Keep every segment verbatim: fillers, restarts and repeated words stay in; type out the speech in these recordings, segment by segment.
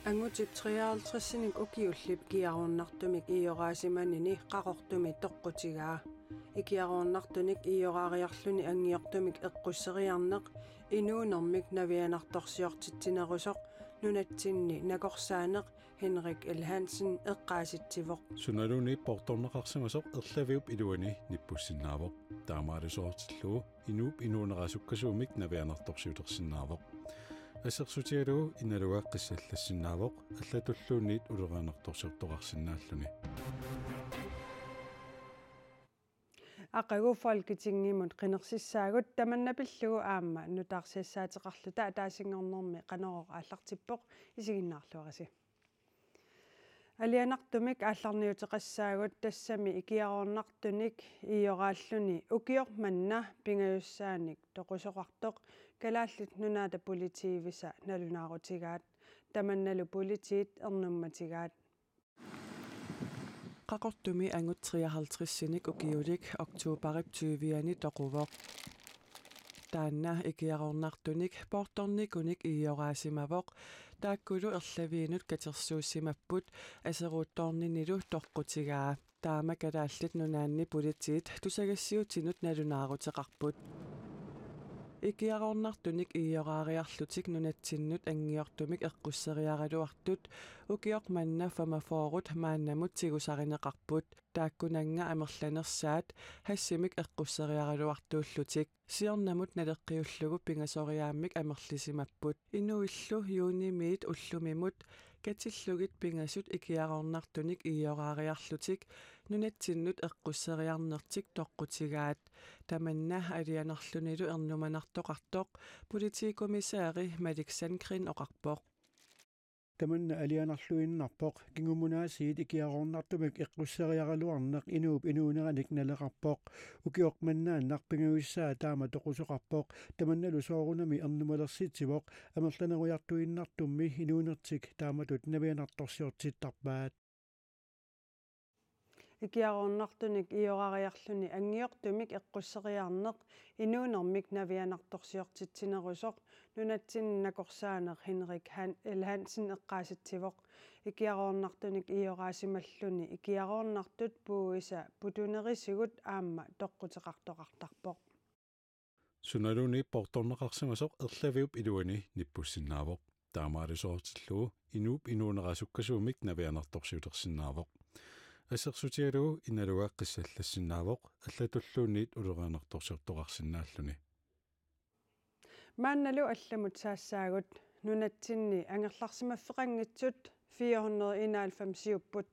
Angutip treoghalvtredsinik ukiullip ikiaroornartumik iioraasimanini Qaqortumi toqqutigaa. Ikiaroornartunik iioraariarluni angiortumik eqqusseriarneq inuunermik navianartorsiortitsinerusoq nunatsinni nakorsaaneq Henrik L. Hansen eqqaasitsivoq. Sunaluunniit poortorneqarsimasoq erlaviup iluani nippussinnaavoq. Taamaalusoortillugu inuup inuunera sukkasuumik navianartorsiulersinnaavoq. Assersuutigalugu Inalugaqqissallassinnaavoq, allatulluunniit ulorianartorsiortoqarsinnaalluni. Aqagu Folketingimut qinersissaagut tamanna pillugu aamma nutaarsiassaateqarluta ataasinngornermi Qanorooq aallartippoq, isiginnaarluarisi. Alianartumik aallarniuteqassaagut, tassami ikiaroornartunik iioraalluni ukioq manna pingajussaanik toqusoqartoq Kalaallit Nunaata politiivisa nalunaarutigaat. Tamannalu politiit ernummatigaat. Qaqortumi angut treoghalvtredsinik ukiulik oktobarip tyviani toquvoq. Taanna ikiaroornartunik poortornikunik iioraasimavoq, taakkulu erlaviinut katersuussimapput, aseruuttoorninilu toqqutigaa. Taama Kalaallit Nunaanni politiit tusagassiuutinut nalunaaruteqarput. Ikiaroornartunik iioraariarlutik nunatsinnut angiortumik eqqusseriaraluartut ukioq manna femogfyrre maannamut tigusarineqarput. Taakkunannga amerlanersaat hashimik eqqusseriaraluartuullutik. Siornamut naleqqiullugu pingasoriaammik amerlisimapput. Inuillu juunimiit ullumimut katillugit pingasut ikiaroornartunik iioraariarlutik nunatsinnut eqqusseriarnertik toqqutigaat. Tamanna alianarlunilu ernumanartoqartoq politikommissæri Malik Sandgreen oqarpoq. Tamanna alianarluinnarpoq, kingumut aasiit ikiaroornartumik eqqusseriaraluarneq inuup inuuneranik naleqarpoq. Ukioq mannaannaq pingajussaa taama toqusoqarpoq. Tamannalu soorunami ernumalersitsivoq, amerlanerujartuinnartummi inuunertik taamatut navianartorsiortittarpaat. Ikiaroornartunik iioraariarluni angiortumik eqqusseriarneq inuunermik navianartorsiortitsinerusoq nunatsinni nakorsaaneq Henrik Han-, L. Hansen eqqaasitsivoq. Ikiaroornartunik iioraasimalluni ikiaroornartut puuisa putunerisigut aamma toqquteqartoqartarpoq. Sunaluunniit poortorneqarsimasoq erlaviup iluani nippussinnaavoq. Taamaalusoortillugu inuup inuunera sukkasuumik navianartorsiulersinnaavoq. Assersuutigalugu Inalugaqqissallassinnaavoq, allatulluunniit ulorianartorsiortoqarsinnaalluni. Maannalu allamut saassaagut. Nunatsinni angerlarsimaffeqanngitsut fire hundrede enoghalvfemsiupput.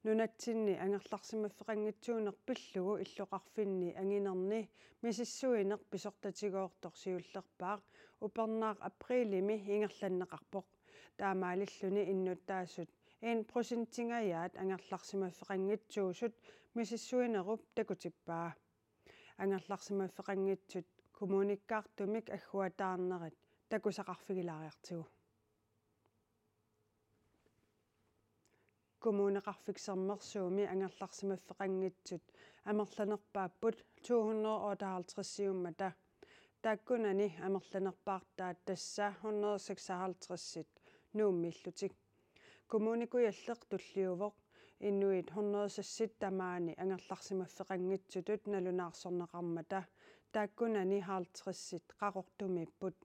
Nunatsinni angerlarsimaffeqanngitsuuneq pillugu illoqarfinni anginerni misissuineq pisortatigoortoq siullerpaaq upernaaq aprilimi ingerlanneqarpoq. Taamaalilluni innuttaasut en procentingajaat angerlarsimaffeqanngitsuusut misissuinerup takutippaa. Angerlarsimaffeqanngitsut kommunikkaartumik agguataarnerit takusaqarfigilaariartigu. Kommuneqarfik Sermersuumi angerlarsimaffeqanngitsut amerlanerpaapput to hundrede og otteoghalvtredsiummata. Taakkunani amerlanerpaartaat tassa hundrede seksoghalvtredsit Nuummiillutik. Kommune Kujalleq tulliuvoq inuit hundrede seksit tamaani angerlarsimaffeqanngitsutut nalunaarsorneqarmata, taakkunani halvtredsit Qaqortumiipput.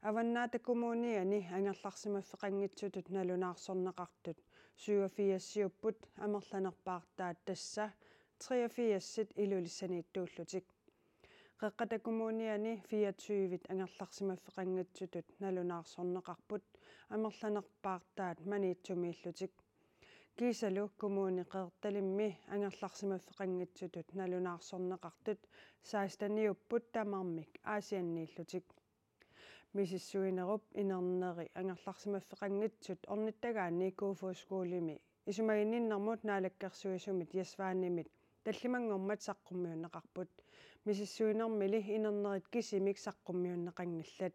Avannaata Kommuniani angerlarsimaffeqanngitsutut nalunaarsorneqartut syvogfirsiupput, amerlanerpaartaat tassa treogfirsit Ilulissaniittuullutik. Qeqqata Kommuniani fireogtyvit angerlarsimaffeqanngitsutut nalunaarsorneqarput, amerlanerpaartaat Maniitsumiillutik. Kiisalu Kommune Qeqertalimmi angerlarsimaffeqanngitsutut nalunaarsorneqartut seksteniupput, tamarmik Aasianniillutik. Misissuinerup inerneri angerlarsimaffeqanngitsut ornittagaanni Kofoeds Skolemi isumaginninnermut naalakkersuisumit Jesvanimit tallimanngormat saqqummiunneqarput. Misissuinermili inernerit kisimik saqqummiunneqanngillat.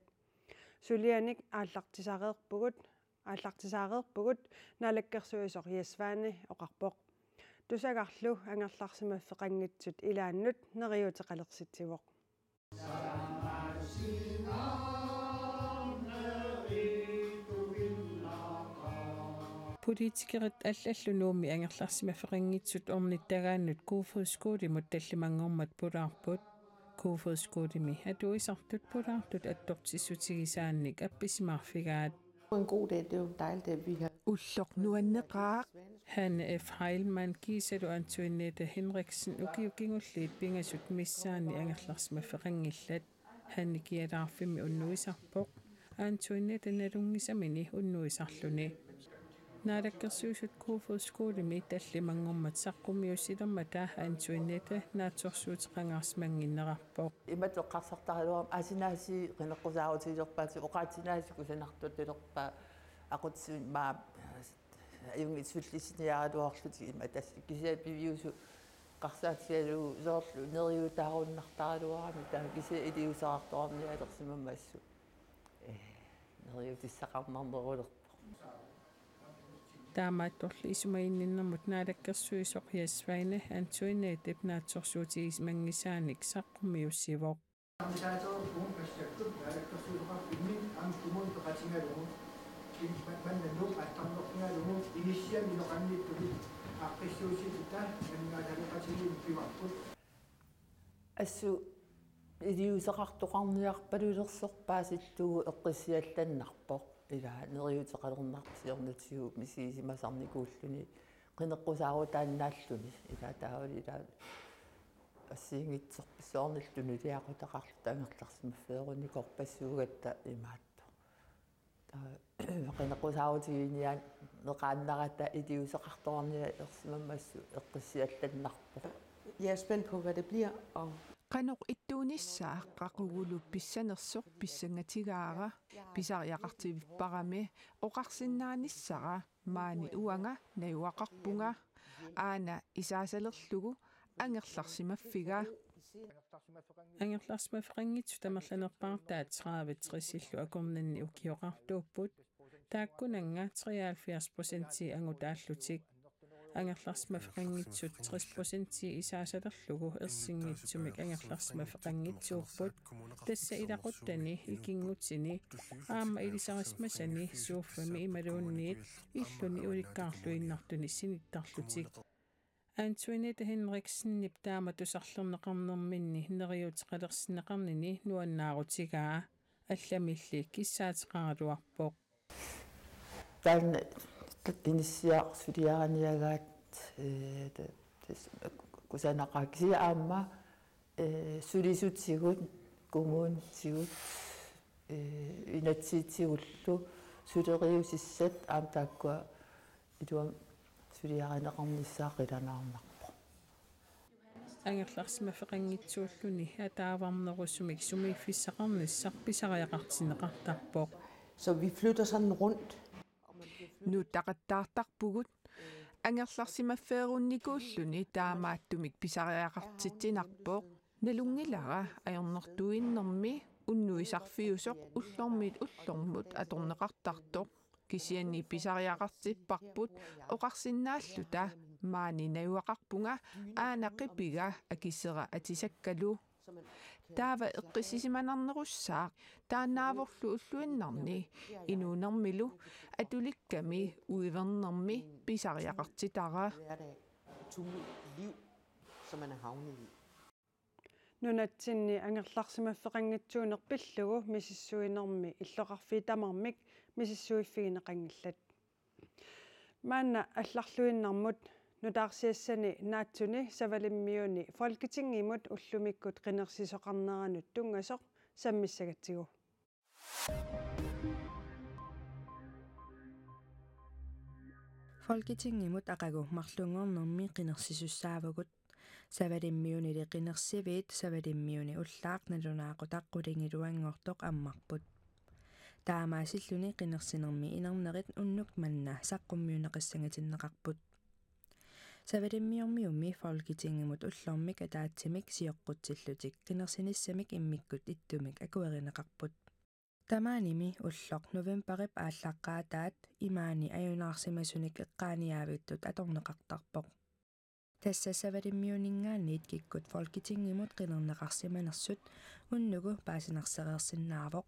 Sulianik aallartisareerpugut, aallartisareerpugut, naalakkersuisoq Jesvani oqarpoq. Tusagarlu angerlarsimaffeqanngitsut ilaannut neriuuteqalersitsivoq. Politikerit allallu Nuummi angerlarsimaffeqanngitsut ornittagaannut Kofoeds Skolemut tallimanngormat pulaarput. Kofoeds Skolemi atuisartut pulaartut attortissutigisaannik appisimaarfigaat. En god dag, det er jo dejligt, at vi har Ulloq nuanneqaaq. Hanne F. Heilmann kiisalu Antoinette Henriksen ukiut kingulliit pingasut missaanni angerlarsimaffeqanngillat. Hanne kialaarfimmi unnuisarpoq. Antoinette nalunngisamini unnuisarluni. Naalakkersuisut Kofoeds Skolemi tallimanngormat saqqummiussilermata Antoinette naatsorsuuteqangaarsimannginnerarpoq. Imatut eqqarsartaraluarama asinaasi qineqqusaarutigilerpaat, oqaatsinaasi kusanartortilerpaat, aqutsisut maani ajunngitsut sullissiniaraluarlutik, ima tassa kisianni piviusut eqqarsaatigalugu soorlu neriuutaarunnartaraluarami, taava kisianni iliuuseqartoqarnialersimammassuk, ee, neriuutissaqarnarnerulerpoq. Taamaattorli isumaginninnermut naalakkersuisoq Jess Svane Antoinettep naatsorsuutigisimanngisaanik saqqummiussivoq. Organisator uunga massakkut naalakkersuisoqarfimmi aamma kommunip peqatigalugu, kim-, ma-, manna Nuup aallarnerfigalugu inissiamik inoqanngitsumik aaqqissuussisuta aningaasaleqatigiinneq pivarput. Assut iliuuseqartoqarniarpalulersoq paasillugu eqqissiallannarpoq. Ila neriuuteqalernarpoq siornatigut misigisimasarnikuulluni qineqqusaarutaannaalluni. Ila taavali ila assigiinngitsorpassuarnillu nuliaqutaqarluta angerlarsimaffeerunnikorpassuugatta imaattoq. Taava qineqqusaarutigiinniarneqaannarata iliuuseqartoqarnialersimammassuk eqqissiallannarpoq. Jeg er spændt på, hvad det bliver, og Qanoq ittuunissaa qaqugulu pissanersoq pissangatigaara, pisariaqartivipparami oqarsinnaanissara maani uanga najugaqarpunga aana isaasalerlugu angerlarsimaffiga. Angerlarsimaffeqanngitsut amerlanerpaartaat tredive tressillu akornanni ukioqartuupput, taakkunannga treoghalvfjerds procentii angutaallutik. Angerlarsimaffeqanngitsut tres procentii isaasalerlugu ersinngitsumik angerlarsimaffeqanngitsuupput. Tassa ilaquttani, ikinngutini, aamma ilisarisimasani, soffami imaluunniit illuni ulikkaarluinnartuni sinittarlutik. Antoinette Henriksenip taama tusarlerneqarnerminni neriuuteqalersinneqarnini nuannaarutigaa allamilli kissaateqaraluarpoq. Taanna inissiaq suliariniagaat, ee, ta-, tas-, kusanaqaaq kisianni aamma, ee, sulisutigut, kommunitigut, ee, inatsisigullu suleriusissat aamma taakkua iluamik suliarineqarnissaat qilanaarnarpoq. Angerlarsimaffeqanngitsuulluni ataavarnerusumik sumiiffissaqarnissaq pisariaqartinneqartarpoq. Så vi flytter sådan rundt. Nuuttaqattaartarpugut. Angerlarsimaffeerunnikuulluni taamaattumik pisariaqartitsinarpoq. Nalunngilara ajornartuinnarmi unnuisarfiusoq ullormiit ullormut atorneqartartoq. Kisianni pisariaqartipparput oqarsinnaalluta maani najugaqarpunga aana qipiga akisera atisakkalu. Taava eqqissisimanarnerussaaq taannaavorlu ulluinnarni inuunermilu atulikkami uivernermi pisariaqartitara. Tumult liv, som man er havnet i. Nunatsinni angerlarsimaffeqanngitsuuneq pillugu misissuinermi illoqarfiit tamarmik misissuiffigineqanngillat. Maanna allarluinnarmut nutaarsiassani naatsuni Savalimmiuni Folketingimut ullumikkut qinersisoqarneranut tunngasoq sammissagatsigu. Folketingimut aqagu marlunngornermi qinersisussaavugut. Savalimmiunili qinersiviit Savalimmiuni ullaaq nalunaaqutaq qulingiluanngortoq ammarput. Taamaasilluni qinersinermi inernerit unnuk manna saqqummiunneqassangatinneqarput. Savalimmiormiummi Folketingimut ullormik ataatsimik sioqqutsillutik qinersinissamik immikkut ittumik akuerineqarput. Tamaanimi ulloq novembarip aallaqqaataat imaani ajunaarsimasunik eqqaaniaavittut atorneqartarpoq. Tassa Savalimmiuninngaanniit kikkut Folketingimut qinerneqarsimanersut unnugu paasinarsereersinnaavoq.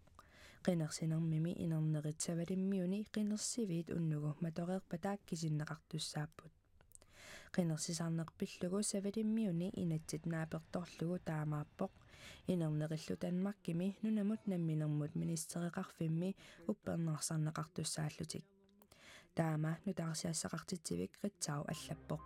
Qinersinermimi inernerit Savalimmiuni qinersiviit unnugu matoreerpata kisinneqartussaapput. Qinersisarneq pillugu Savalimmiuni inatsit naapertorlugu taamaappoq. Inernerillu Danmarkimi nunamut namminermut ministereqarfimmi uppernaarsarneqartussaallutik. Taama nutaarsiassaqartitsivik Ritzau allappoq.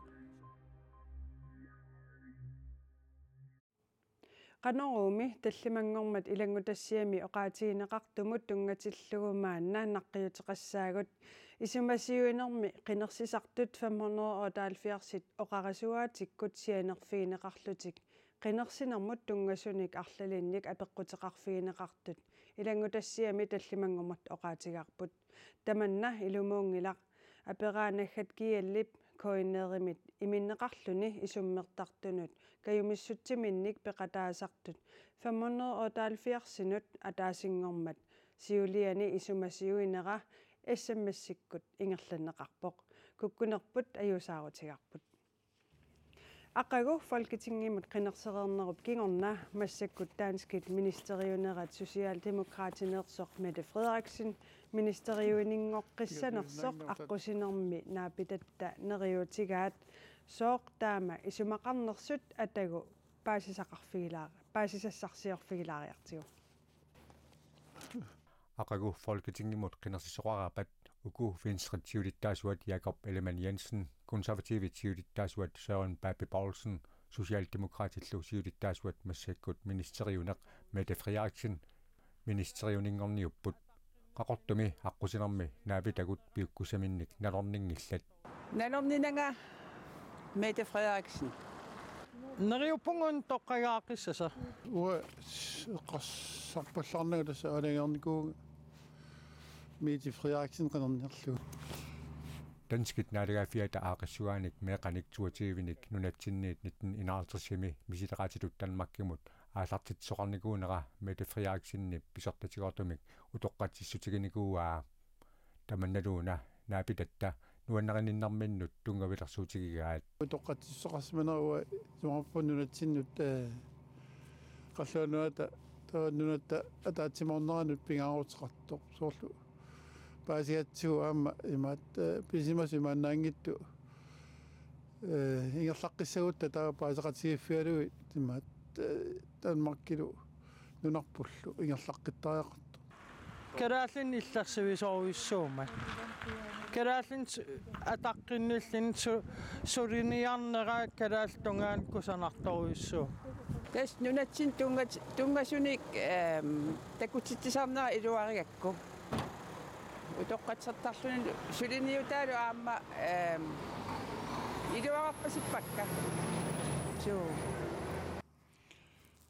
Qanoruumi tallimanngormat ilanngutassiami oqaatigineqartumut tunngatillugu maanna naqqiuteqassaagut. Isumasiuinermi qinersisartut femhundrede otteoghalvfjerdsit oqarasuaatikkut sianerfigineqarlutik qinersinermut tunngasunik arlalinnik apeqquteqarfigineqartut ilanngutassiami tallimanngormat oqaatigaarput. Tamanna ilumuunngilaq. Aperaanaggat G L-ip KNR-imit iminneqarluni isummertartunut kajumissutsiminnik peqataasartut femhundrede otteoghalvfjerdsinut ataasinngormat siuliani isumasiuinera S M S-ikkut ingerlanneqarpoq. Kukkunerput ajuusaarutigaarput. Aqagu Folketingimut qinersereernerup kingorna massakkut danskit ministeriunerat Socialdemokratineersoq Mette Frederiksen ministeriuninngoqqissanersoq aqqusinermi naapitatta neriuutigaat, sooq taama isumaqarnersut atagu paasisaqarfigilaar-, paasisassarsiorfigilaariartigu. Aqagu Folketingimut qinersisoqaraapat uku Venstre siulittaasuat Jakob Ellemann-Jensen, Konservative siulittaasuat Søren Pape Poulsen, Socialdemokratillu siulittaasuat massakkut ministeriuneq Mette Frederiksen ministeriuninngorniupput. Qaqortumi aqqusinermi naapitagut piukkussaminnik nalorninngillat. Nalorninanga Mette Frederiksen. Neriuppunga toqqagaaqqissasoq. Uanga eqqarsarpallaarnagu tassa aalajangereernikuuvunga Mette Frederiksen qinernerlugu. Danskit naalagaaffiata aaqqissugaannik meeqqanik toogtyvenik nunatsinniit nitten enoghalvtredsimi misileqaatitut Danmarkimut aallartitsisoqarnikuunera Mette Frederiksenip pisortatigoortumik utoqqatsissutiginikuuaa. Tamannaluuna naapitatta nuannarininnerminnut tunngavilersuutigigaat. Utoqqatsissuteqarsimanera uanga isumaqarpunga nunatsinnut, eh, Qallunaat Nunaata, taava nunatta ataatsimoorneranut pingaaruteqartoq soorlu paasigatsigu aamma imaat, eh, pisimasut imaannaanngitsut, eh, ingerlaqqissagutta taava paasaqatigiiffigalugit imaat, eh, Danmarkilu nunarpullu ingerlaqqittariaqartoq. Kalaallit illersuisorujussuummat. Kalaallit su-, ataqqinnilluni su-, suliniarnera kalaallit tungaanut kusanartorujussuuvoq. Tassa nunatsinni tunngat-, tunngasunik, ehm, takutitsisarnera iluarigakku. Utoqqatsertarluni suliniutaalu aamma, ehm, iluararpasippakka. Suu.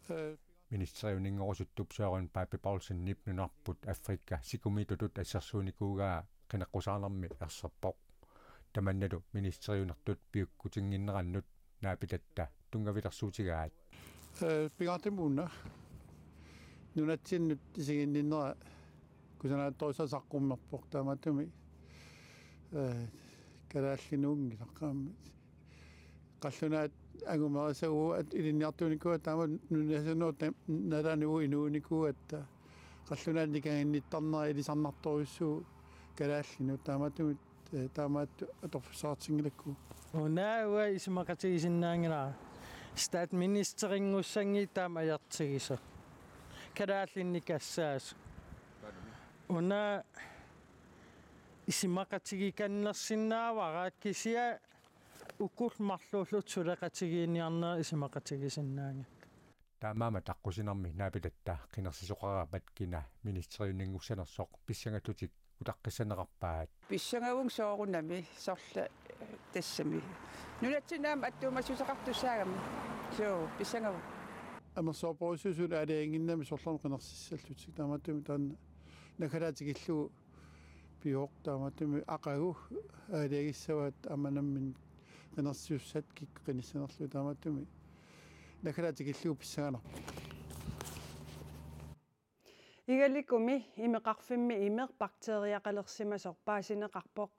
Eh, Ministeriuninngorusuttut Søren Pape Poulsenip nunarput Afrika sikumiitutut assersuunikuugaa qineqqusaarnermi erserpoq. Tamannalu ministeriunertut piukkutinnginnerannut naapitatta tunngavilersuutigaat. Eh, pingaartumik una nunatsinnut isiginninnera kusanaattorujussuaq saqqummerpoq, taamaattumik, eh, kalaallinuunngilaq aamma. Qallunaat angumerisagut ilinniartuunikuugatta taama nunasiunnut ta-, nalaani uagut inuunikuugatta qallunaat nikanginnittarnera ilisarnartorujussuuvoq kalaallinut, taamaattumik, eh, taamaattut atorfissaqartinngilakku. Una uanga isumaqatigisinnaanngilara. Statsministerinngussanngitsoq taama ajortigisoq. Kalaallinnik assaasoq. Una isumaqatigikannersinnaavara, kisianni uku marluullutik suleqatigiinniarnerat isumaqatigisinnaanngilaq. Taamaammat aqqusinermi naapitatta qinersisoqaraapat kina ministeriuninngussanersoq pissangallutik utaqqissaarneqarpaat. Pissangavunga soorunami, sorleq tassami. Nunatsinnut aamma attuumassuteqartussaagami. Suu, pissangavunga. Amerlasoorujussuit aalajangiinnarmata sorlermi qinersissallutik, taamaattumik taanna naggalaatikillugu pioq, taamaattumik aqagu aalajangissavaat aamma nammineq qinersisussat kikkut qinissanerlugit, taamaattumik naggalaatikillugu pissanganarpoq. Igalikumi imeqarfimmi imeq bakteriaqalersimasoq paasineqarpoq.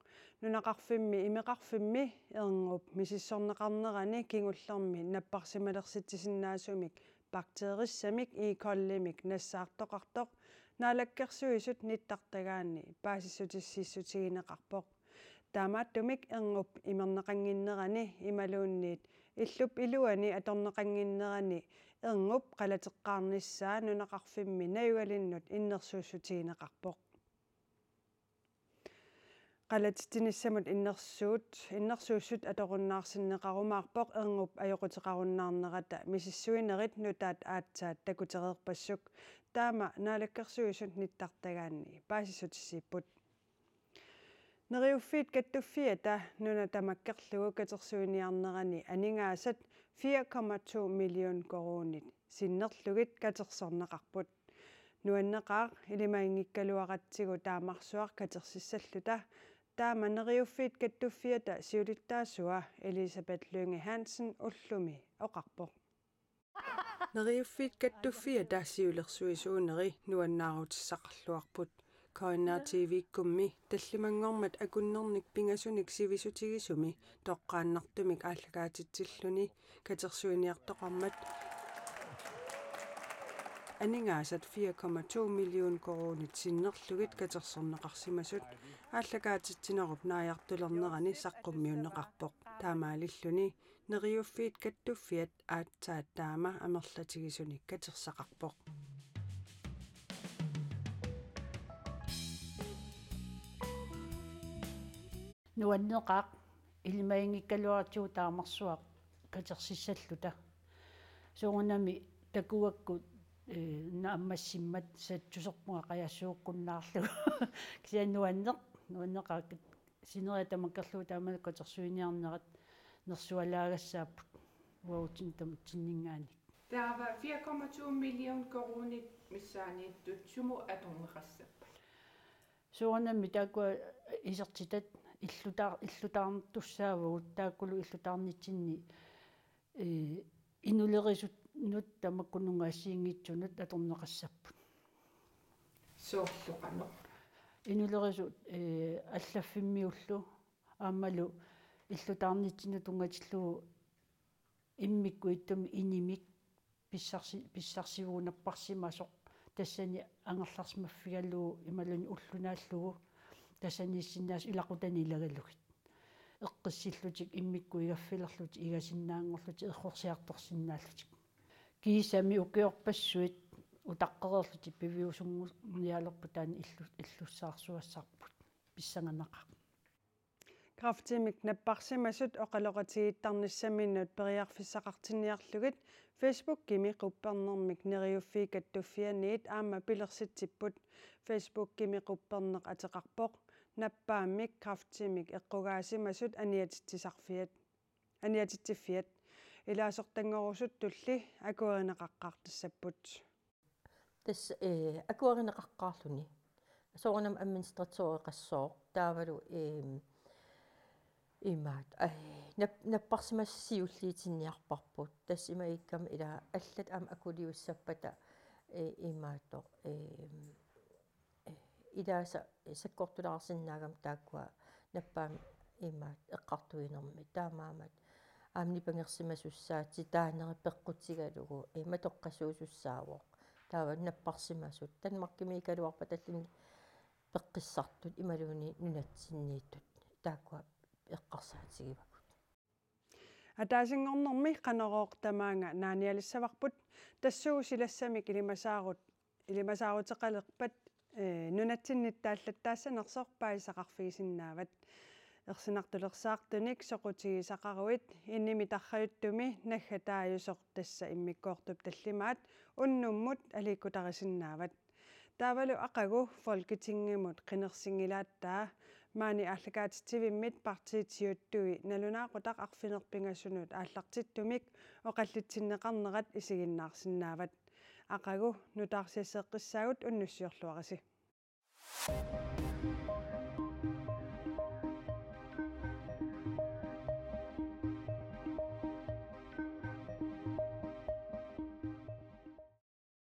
Nunaqarfimmi imeqarfimmi erngup misissorneqarnerani kingullermi napparsimalersitsisinnaasunngilaq bakteerissamik E. colimik nassaartoqartoq Naalakkersuisut nittartagaanni paasissutissiissutigineqarpoq. Taamaattumik erngup imerneqannginnerani imaluunniit illup iluani atorneqannginnerani erngup qalateqqaarnissaa nunaqarfimmi najugalinnut innersuussutigineqarpoq. Qalatitsinissamut innersuut, innersuussut atorunnaarsinneqarumaarpoq erngup ajoquteqarunnaarnerata misissuinerit nutaat aatsaat takutereerpassuk, taama Naalakkersuisut nittartagaanni paasissutissiipput. Neriuffiit Kattuffiata nuna tamakkerlugu katersuiniarnerani aningaasat fire komma to million koruunit sinnerlugit katersorneqarput. Nuanneqaaq ilimaginngikkaluaratsigu taamarsuaq katersissalluta, taama Neriuffiit Kattuffiata siulittaasua Elisabeth Lynge Hansen ullumi oqarpoq. Neriuffiit Kattuffiata siulersuisuuneri nuannaarutissaqarluarput. K N R T V-kkummi tallimanngormat akunnernik pingasunik sivisutigisumi toqqaannartumik aallakaatitsilluni katersuiniartoqarmat aningaasat fire komma to million koruunit sinnerlugit katersorneqarsimasut aallakaatitsinerup naajartulernerani saqqummiunneqarpoq. Taamaalilluni Neriuffiit Kattuffiat aatsaat taama amerlatigisunik katersaqarpoq. Nuanneqaaq ilimaginngikkaluaratsigu taamarsuaq katersissalluta. Soorunami takuakku, eh, naammassimmat satsuserpunga qajassuukkunnaarlugu. Kisianni nuanneq, nuanneqaaq sineriak tamakkerlugu taama katersuiniarnerat nersualaagassaapput uagutsinnut tamatsinninngaanniit. Taava fire komma to million koruunit missaaniittut sumut atorneqassappat? Soorunami taakkua isertitat illuta-, illutaartussaavagut, taakkulu illutaarnitsinni, eh, inulerisunnut tamakkununnga assigiinngitsunut atorneqassapput. Soorlu qanoq? Inulerisut, eh, allaffimmiullu aammalu illutaarnitsinnut tunngatillugu immikkut ittumik inimik pissarsi-, pissarsivugut napparsimasoq tassani angerlarsimaffigalugu imaluunniit ulloq naallugu tassaniissinnaasoq ilaqutani ilagalugit. Eqqissillutik immikkut igaffilerlutik igasinnaanngorlutik errorsiartorsinnaallutik. Kiisami ukiorpassuit utaqqereerlutik piviusunngornialerput taanna illu-, illussaarsuassarput pissanganaqaaq. Kræftimik napparsimasut oqaloqatigiittarnissaminnut periarfissaqartinniarlugit Facebookimi quppernermik Neriuffiit Kattuffianniit aamma pilersitsipput. Facebookimi qupperneq ateqarpoq Nappaammik kræftimik eqqugaasimasut aniatitsisarfiat, aniatitsiffiat. Ilaasortanngorusuttulli akuerineqaqqaartassapput. Tassa, eh, akuerineqaqqaarluni. Soorunami administratøreqassooq. Taavalu, ehm, imaat, ai, nap-, napparsimasut siulliutinniarparput. Tassa imagikkami ila allat aamma akuliussappata, eh, imaattoq, ehm, eh, ilaasa sakkortulaarsinnaagami taakkua Nappaammik imaat eqqartuinermi. Taamaammat aamma nipangersimasussaat titaanerit peqqutigalugu, eh, matoqqasuusussaavoq. Taava napparsimasut Danmarkimiikkaluarpata allanik peqqissartut imaluunniit nunatsinniittut taakkua eqqarsaatigivagut. Ataasinngornermi Qanorooq tamaanga naanialissavarput, tassuuna silassamik ilimasaarut-, ilimasaaruteqalerpat, eh, nunatsinniittaallattaassanersoq paasisaqarfigisinnaavat. Ersinartulersaartunik soqutigisaqaruit inimi tarrajuttumi naggataajusoq, tassa immikkoortup tallimaat, unnummut aliikkutarisinnaavaat. Taavalu aqagu Folketingimut qinersinngilaattaa maani aallakaatitsivimmit partiit siuttui nalunaaqutaq arfineq-pingasunut aallartittumik oqallitsinneqarnerat isiginnaarsinnaavat. Aqagu nutaarsiasseqqissaagut, unnussiorluarisi.